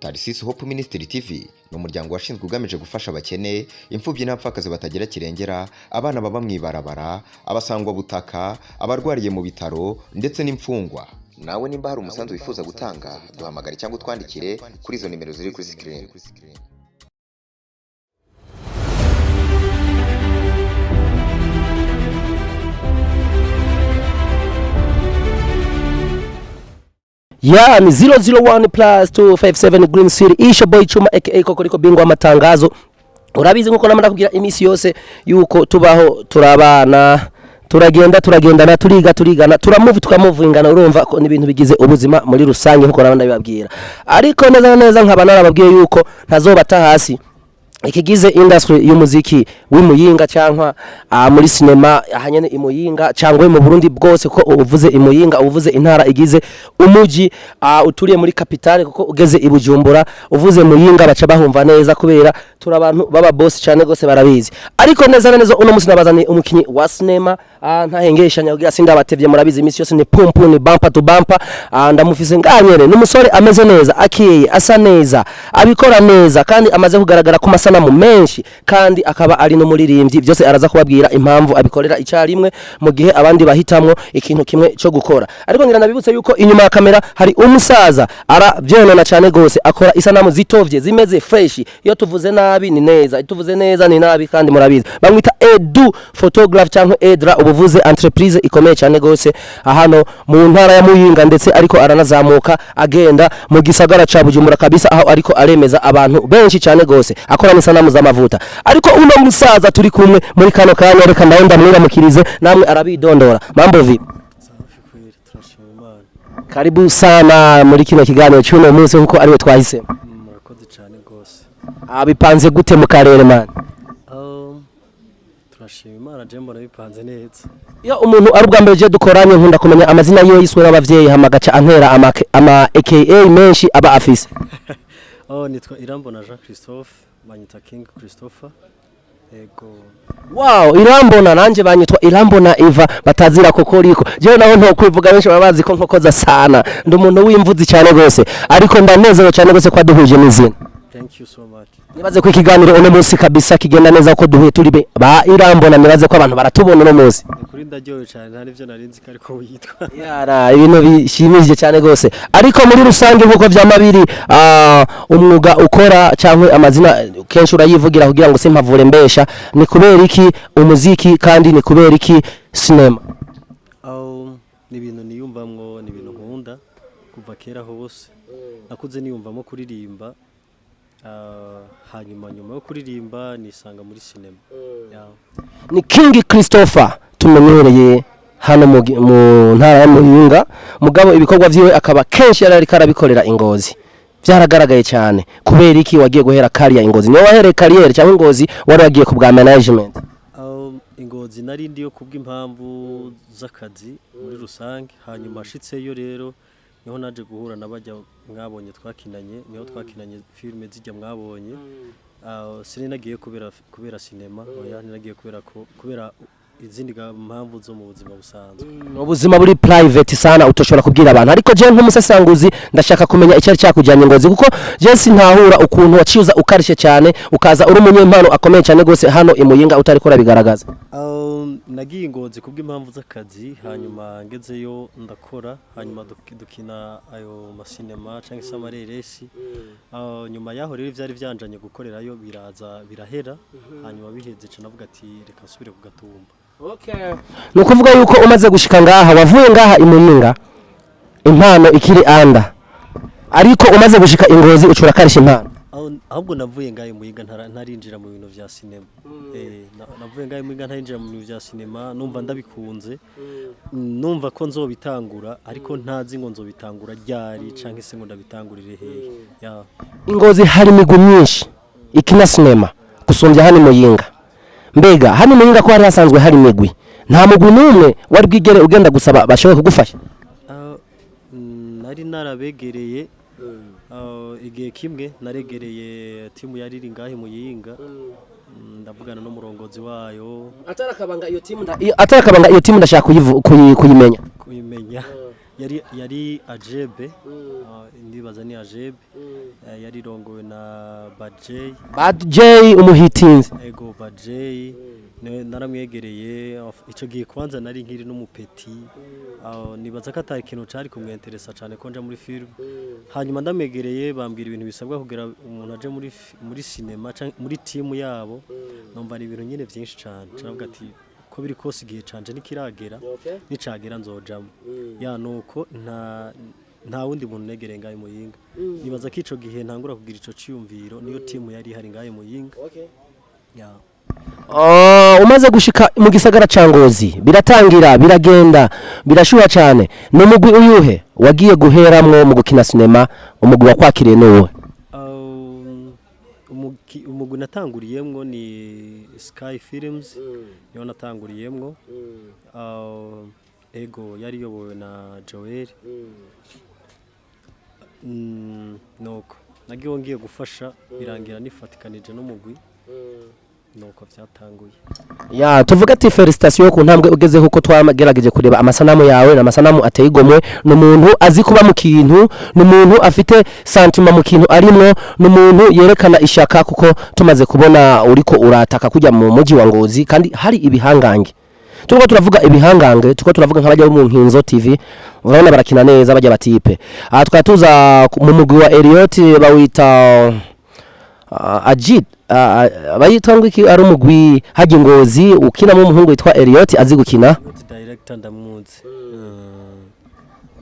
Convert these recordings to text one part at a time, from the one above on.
Tarisisi Hope Ministry TV ni umuryango washinzwe ugamije gufasha abakene, imfubyi n'abapfakazi batagira kirengera, abana baba mu ibarabara, abasangwabutaka, abarwariye mu bitaro ndetse n'imfungwa. Nawe nimba hari umusanzu wifuza gutanga, duhamagare cyangwa utwandikire kuri izo nimero ziri kuri screen. Ya ni 001 plus 257 Green City, Isha Boy Chuma aka Kokoriko, bingwa amatangazo. Urabizi nkuko namara kugira iminsi yose yuko tubaho, turabana, turagenda, turagendana, turiga, turigana, turamuvu, tukamuvingana. Urumva ko n'ibintu bigize ubuzima muri rusange nkuko nabandi ndabibabwira, ariko neza na neza nkaba narababwiye yuko ntazobata hasi. Ikigize industry y'umuziki w'imuyinga cyangwa muri sinema ahanyene imuyinga cyangwa mu Burundi bwose, ko uvuze imuyinga uvuze intara igize umuji uturiye muri capitale, kuko ugeze i Bujumbura uvuze muyinga baca bahumva neza, kubera turi abantu baba boss cyane gose, barabizi. Ariko neza na neza uno musi nabazaniye umukinyi wa sinema, ntahengeshanya kugira sindabatevye. Murabizi imisi yose ni pumpu, ni bumper to bumper. Ndamufise nganyere, ni umusore ameze neza, akeye, asa neza, abikora neza, kandi amaze kugaragara ku masanamu menshi, kandi akaba ari n'umuririmbyi. Byose araza kubabwira impamvu abikorera icyarimwe mu gihe abandi bahitamwo ikintu kimwe cyo gukora. Ariko ngira nabibutse yuko inyuma ya kamera hari umusaza aravyonona cyane gose, akora isanamu zitovye zimeze fresh. Iyo tuvuze nabi ni neza, iyo tuvuze neza ni nabi, kandi murabizi bamwita Edu Photograph cyangwa Edra, ubuvuze entreprise ikomeye cyane gose hano mu ntara ya Muyinga, ndetse ariko aranazamuka agenda mu gisagara ca Bujumbura kabisa, aho ariko aremeza abantu benshi cyane gose, akora n'isanamu z'amavuta. Ariko uno musaza turi kumwe muri kano kanya, reka nawe ndamwiramukirize, namwe arabidondora. Mambo vipi? Safi kweli, turashima Imana. Karibu sana muri kino kiganiro cy'uno munsi nkuko ariwe twahisemo. Murakoze cyane rwose. Abipanze gute mu karere, man? Turashima Imana, je mbona bipanze neza. Iyo umuntu ari ubwa mbere je dukoranye, nkunda kumenya amazina yiwe yiswe n'abavyeyi, hama agaca antera ama AKA menshi aba afise. Oh, nitwa Irambona Jean Christophe, banyita King Christopher. Ego. Wow, Irambona, nanje banyitwa Irambona Eva, batazira kokoriko. Jewe naho ntokwivuga, benshi baba bazi ko nkokoza sana, ndi umuntu w'imvuzi cyane gose, ariko ndanezerewe cyane gose ko duhuje n'izina. Thank you so much. Nibaze ko ikiganiro uno munsi kabisa kigenda neza ko duhuye turi ba Irambona. Nibaze ko abantu baratubona uno munsi. Ni kuri ndaryohewe cyane, nta nivyo nari nzi ko ariko witwa. Yara, ibintu bishimishije cyane gose. Ariko muri rusange nkuko vyama biri, umwuga ukora cyangwa amazina kenshi urayivugira kugira ngo simpavure mbesha. Ni kubera iki umuziki, kandi ni kubera iki sinema? Ni ibintu niyumvamwo, ni ibintu nkunda kuva kera hose. Nakuze niyumvamo kuririmba. Hanyuma nyuma yo kuririmba nisanga muri sinema. Yeah. Ni King Christopher tumenyereye hano mu ntara ya Muyinga, mugabo ibikorwa vyiwe akaba kenshi yari ariko arabikorera ingozi, byaragaragaye cyane. Kubera iki wagiye guhera kariya ingozi? Niwe wahereye carrière cyangwa ingozi wari wagiye ku bwa management? Ingozi nari ndiyo kubw'impamvu z'akazi muri rusange, hanyuma ashitseyo rero niho naje guhura n'abajya mwabonye twakinanye, niho twakinanye filime zijya mwabonye. Sinari nagiye kubera sinema, oya, nari kubera ko kubera izindi mpamvu zo mu buzima busanzwe. Ubuzima buri private sana utoshobora kubwira abantu, ariko je nk'umusesanguzi ndashaka kumenya icyari cyakujyanye Ngozi, kuko je sintahura ukuntu waciuza ukarishe cyane, ukaza uri umunyempano akomeye cyane gose hano i Muyinga utariko urabigaragaza. Nagiye Ingozi kubw'impamvu z'akazi, hanyuma ngezeyo ndakora, hanyuma dukina ayo masinema cyangwa se amareresi. Nyuma yaho rero ivyari vyanjanye gukorerayo biraza birahera, hanyuma biheze ca navuga ati reka nsubire ku gatumba. Ni ukuvuga yuko umaze gushika ngaha, wavuye ngaha i Muyinga impano ikiri anda, ariko umaze gushika Ingozi ucura karisha impano. Ahubwo navuye ngayo Muyinga ntarinjira mu bintu vya sinema. Navuye ngayo Muyinga ntarinjira mu bintu vya sinema, numva ndabikunze, numva ko nzobitangura, ariko ntazi ngo nzobitangura ryari canke se ngo ndabitangurire hehe. Ya. Ingozi hari imigwi myinshi ikina sinema gusumbya hano i Muyinga. Mbega hano i Muyinga ko hari hasanzwe hari imigwi, nta mugwi n'umwe wari bwigere ugenda gusaba bashobore kugufasha? Nari narabegereye igihe kimwe, naregereye timu yari iri ngahe Muyinga, ndavugana n'umurongozi wayo. Atarakabanga iyo timu ndashaka kuyimenya. Kuyimenya. Yari Ajebe, ndibaza ni Ajebe. Yari irongowe na Bajay. Bad J umuhitinzi. Ego, Bajay niwe naramwegereye. Ico gihe kwanza nari nkiri n'umupeti. Nibaza ko atari ikintu cari kumwenteresa cane ko nja muri film. Hanyuma ndamwegereye, bambwira ibintu bisabwa kugira umuntu aje muri cinema canke muri timu yabo. Numva ni ibintu nyine vyinshi cane. Caravuga ati ko biri kose igihe canje nikiragera, nicagera nzojamo. Ya, nuko nta wundi muntu negereye ngayo Muyinga. Nibaza ko ico gihe ntangura kugira ico ciyumviro, niyo timu yari ihari ngayo Muyinga, ya. Umaze gushika mu gisagara ca Ngozi, biratangira biragenda birashuha cyane. Ni umugwi uyuhe wagiye guheramwo mu gukina sinema? Umugwi wakwakiriye nuwe? Umugwi natanguriyemwo ni Sky Films, niho natanguriyemwo. Ego, yari iyobowe na Joel. Nuko nagiye ngiye gufasha, birangira nifatikanije n'umugwi, nuko vyatanguye. Ya, tuvuga ati félicitations ku ntambwe ugezeho, uko twagerageje kureba amasanamu yawe, ni amasanamu ateye igomwe. Ni umuntu azi kuba mu kintu, ni umuntu afite sentiment mu kintu arimwo, ni umuntu yerekana ishaka, kuko tumaze kubona uriko urataka kujya mu mujyi wa Ngozi kandi hari ibihangange. Turiko turavuga ibihangange, turiko turavuga nk'abajya bo mu Nkinzo TV, urabona barakina neza bajya batipe. Aha twari tuza mu mugwi wa Elliot, bawita Ajid, bayitwa ngo iki? Ari umugwi hajya Ngozi ukinamo umuhungu witwa Elliot azi gukina. Elliot director ndamuzi.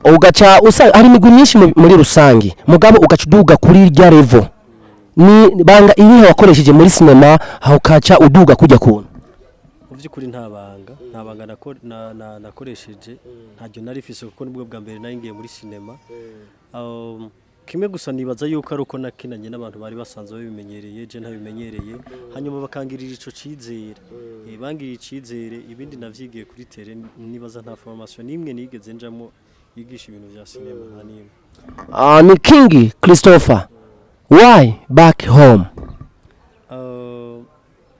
Ugaca usa hari imigwi myinshi muri rusangi, mugabo ugaca uduga kuri rya level. Ni banga irihe wakoresheje muri sinema aho ukaca uduga kujya kuntu? Mu by'ukuri nta banga nakoresheje, ntaryo nari mfise, kuko nibwo bwa mbere nari ngiye muri sinema. Kimwe gusa nibaza yuko ari uko nakinanye n'abantu bari basanzwe babimenyereye, je ntabimenyereye, hanyuma bakangirira ico cizere. Bangiriye icizere, ibindi navyigiye kuri terrain. Nibaza nta formation n'imwe nigeze njamo yigisha ibintu vya sinema, nta n'imwe. Ni King Christopher, why back home?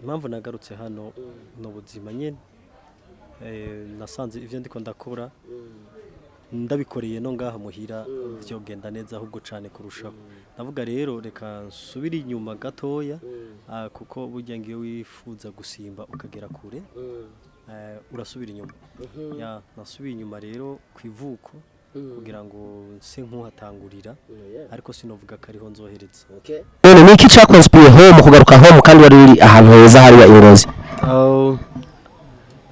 Impamvu nagarutse hano ni ubuzima nyine. Nasanze ivyo ndiko ndakora ndabikoreye no ngaha muhira vyogenda neza ahubwo cane kurushaho. Ndavuga rero reka nsubire inyuma gatoya, kuko burya ngiyo wifuza gusimba ukagera kure, urasubira inyuma. Ya, nasubiye inyuma rero ku ivuko kugira ngo nse nkuhatangurira, ariko sinovuga ko ariho nzohereza. None ni iki cyakonspiye home, kugaruka home kandi wari uri ahantu heza hariya i Ngozi?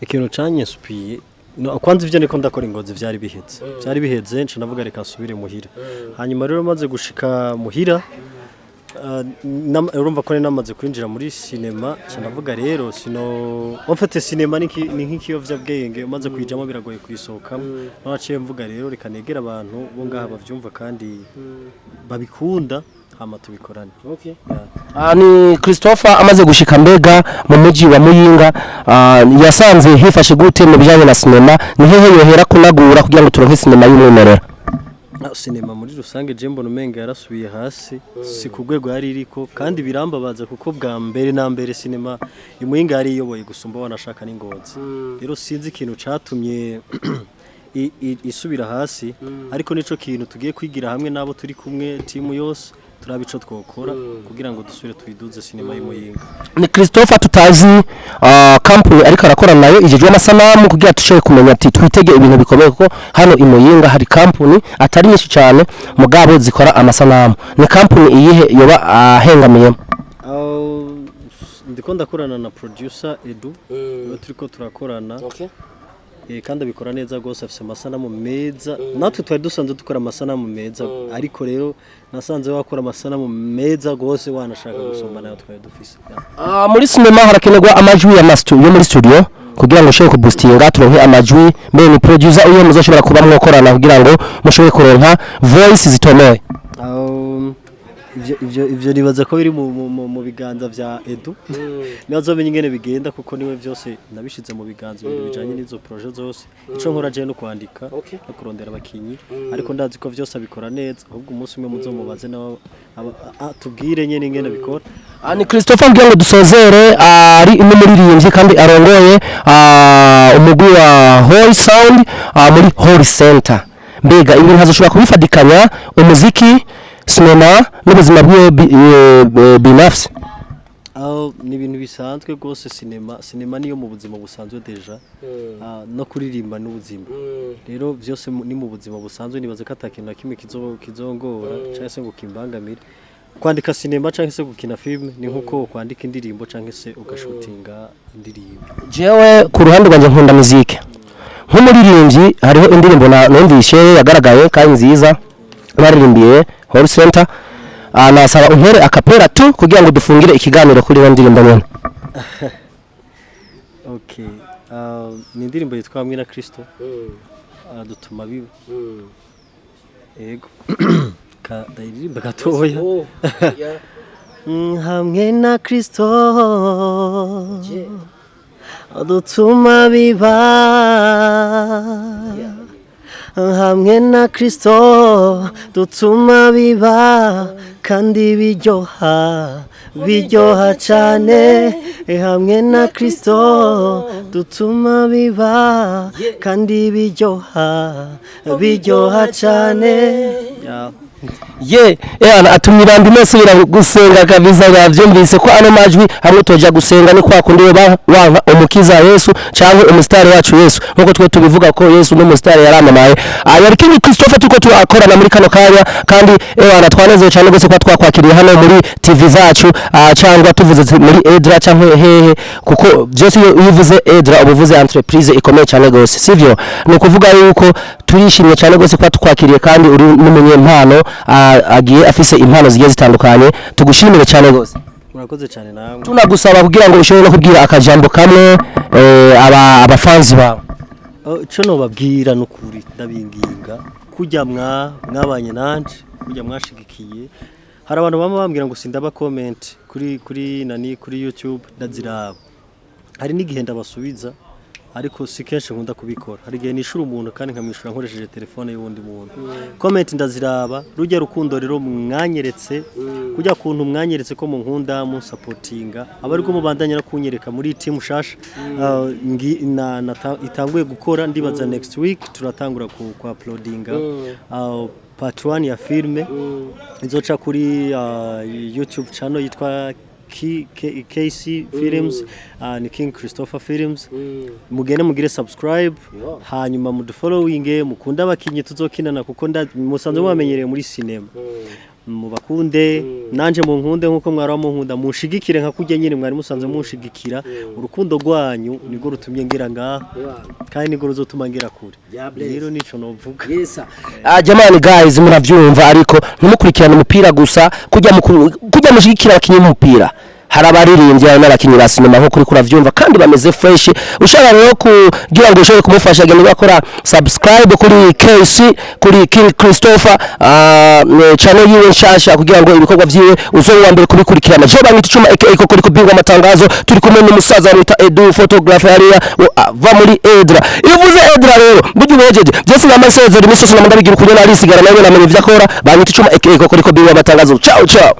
Ikintu canyesupiye no, kwanza ivyo niko ndakora ingozi vyari biheze, nca ndavuga reka nsubire muhira. Hanyuma rero maze gushika muhira, urumva ko nari namaze kwinjira muri sinema, nca ndavuga rero sino en fait sinema ni nk'ikiyovyabwenge, umaze kuyijamo biragoye kuyisohokamo. Naciye mvuga rero reka negera abantu bo ngaha bavyumva kandi babikunda, hama tubikorane. Yeah. Ni Christopher amaze gushika mbega mu mujyi wa Muyinga, yasanze hifashe gute mu bijyanye na sinema? Ni hehe yohera kunagura kugira ngo turonke sinema y'umwimerere? Sinema muri rusange je mbona umenga yarasubiye hasi, si ku rwego yari iriko, kandi birambabaza kuko bwa mbere na mbere sinema imuyinga yari iyoboye gusumba wanashaka n'ingozi. Rero sinzi ikintu catumye isubira hasi, ariko nico kintu tugiye kwigira hamwe n'abo turi kumwe, timu yose, turabe ico twokora kugira ngo dusubire tuyiduze sinema y'imuyinga. Ni Christopher tutazi company ariko arakora nayo ijejwe amasanamu, kugira tushobore kumenya ati twitege ibintu bikomeye, kuko hano i Muyinga hari company atari nyinshi cyane mugabo zikora amasanamu. Ni company iyihe yoba ahengamiyemo? Ndiko ndakorana na producer Edu, niwe turiko turakorana. Kandi abikora neza rwose, afise amasanamu meza. Natwe twari dusanzwe dukora amasanamu meza, ariko rero nasanze wakora amasanamu meza rwose wanashaka gusumba nayo twari dufise. Yeah. Muri sinema harakenerwa amajwi ya yo muri studio kugira ngo ushobore kuboostinga turonke amajwi. Mbe ni producer uyo muzoshobora kuba mwokorana kugira ngo mushobore kuronka voice zitomoye? Ivyo nibaza ko biri mu biganza vya Edu, niwe azomenya ingene bigenda, kuko niwe vyose nabishize mu biganza, ibintu bijanye n'izo projet zose. Ico nkora je no kwandika no kurondera abakinyi, ariko ndazi ko vyose abikora neza. Ahubwo umunsi umwe muzomubaze nawe tubwire nyene ingene abikora. Ni Christopher, kugira ngo dusozere, ari n'umuririmbyi kandi arongoye umugwi wa Holy Sound muri Holy Center. Mbega ibi ntazoshobora kubifadikanya, umuziki, sinema n'ubuzima bwiwe binafsi? Aho ni ibintu bisanzwe rwose. Sinema niyo mu buzima busanzwe déjà. No kuririmba n'ubuzima rero byose ni mu buzima busanzwe. Nibaza ko atakintu na kimwe kizongora cyangwa se ngo kimbangamire. Kwandika sinema cyangwa se gukina filime ni nkuko kwandika indirimbo cyangwa se ugashutinga indirimbo. Jewe ku ruhande rwanjye nkunda muzike nk'umuririmbyi. Hariho indirimbo numvishe yagaragaye kandi nziza baririmbiye Hall Center. Nasaba umpere a cappella tu kugira ngo dufungire ikiganiro kuri iyo ndirimbo nyene. Okay, ni indirimbo yitwa Hamwe na Kristo dutuma biba. Yego, ka ndayiririmba gatoya. Hamwe na Kristo dutuma biba, hamwe na Kristo dutuma biba kandi biryoha, biryoha cyane. Hamwe na Kristo dutuma biba kandi biryoha, biryoha cyane. Yeah. Ye yana atumye ibandi mwese gusenga kabisa. Bavyumvise ko ano majwi hamwe toja gusenga ni kwa kundi ba wanka umukiza Yesu cyangwa umusitari wacu Yesu, nkuko twe tubivuga ko Yesu n'umusitari yaramamaye. Yari King Christopher tuko turakorana muri kano kanya, kandi ewana twanezerewe cyane gose kuba twakwakiriye hano muri TV zacu, cyangwa tuvuze muri Edra cyangwa hehe, kuko byose iyo uvuze Edra uba uvuze entreprise ikomeye cyane gose, sivyo? Ni ukuvuga yuko turishimye cyane gose kuba tukwakiriye, kandi uri n'umunyempano, agiye afise impano zigiye zitandukanye. Tugushimire cyane gose. Murakoze cyane namwe. Tunagusaba kugira ngo ushobore no kubwira akajambo kamwe abafanzi bawe. Oh, ico nobabwira nukuri, ndabinginga kujya mwabanye nanje, kujya mwashigikiye. Hari abantu bama bambwira ngo sindaba comment kuri nani, kuri YouTube. Ndaziraba, hari n'igihe ndabasubiza, ariko si kenshi nkunda kubikora. Hari igihe nishura umuntu kandi nkamwishura nkoresheje telefone y'uwundi muntu. Comment ndaziraba. Rujya rukundo rero mwanyeretse, kujya kuntu mwanyeretse ko munkunda, munsapotinga, aba ariko mubandanya no kunyereka muri team shasha itanguye gukora. Ndibaza next week turatangura ku uploadinga part 1 ya filme izoca kuri YouTube channel yitwa KC Films, ni King Christopher Films. Mugende mugire subscribe, hanyuma mudufollowinge, mukunde abakinyi tuzokinana, kuko musanzwe mubamenyereye muri cinema. Mubakunde nanje munkunde nkuko mwari munkunda, munshigikire nka kurya nyine mwari musanzwe munshigikira. Urukundo rwanyu nirwo rutumye ngira ngaha kandi nirwo ruzotuma ngira kure. Rero nico novuga. Jamani guys, muravyumva, ariko ntimukurikirane umupira gusa kujya kujya mushigikira abakinyi b'umupira. Hari abaririmbyi, hari n'abakinyi ba sinema nkuko uriko uravyumva, kandi bameze fresh. Ushaka rero kugira ngo ushobore kumufasha, genda ugakora subscribe kuri KC, kuri King Christopher, channel yiwe nshasha, kugira ngo ibikorwa vyiwe uzobe uwa mbere kubikurikirana. Je banyita Icuma aka Kokoriko Bingwa amatangazo. Turi kumwe n'umusaza bamwita Edu photographer hariya ava muri Edra. Iyo uvuze Edra rero burya ubejeje byose n'amasezero imisozi, namwe ndabigira ukunyana arisigara nawe namenye ivyo akora. Banyita Icuma aka Kokoriko Bingwa amatangazo. Ciao ciao.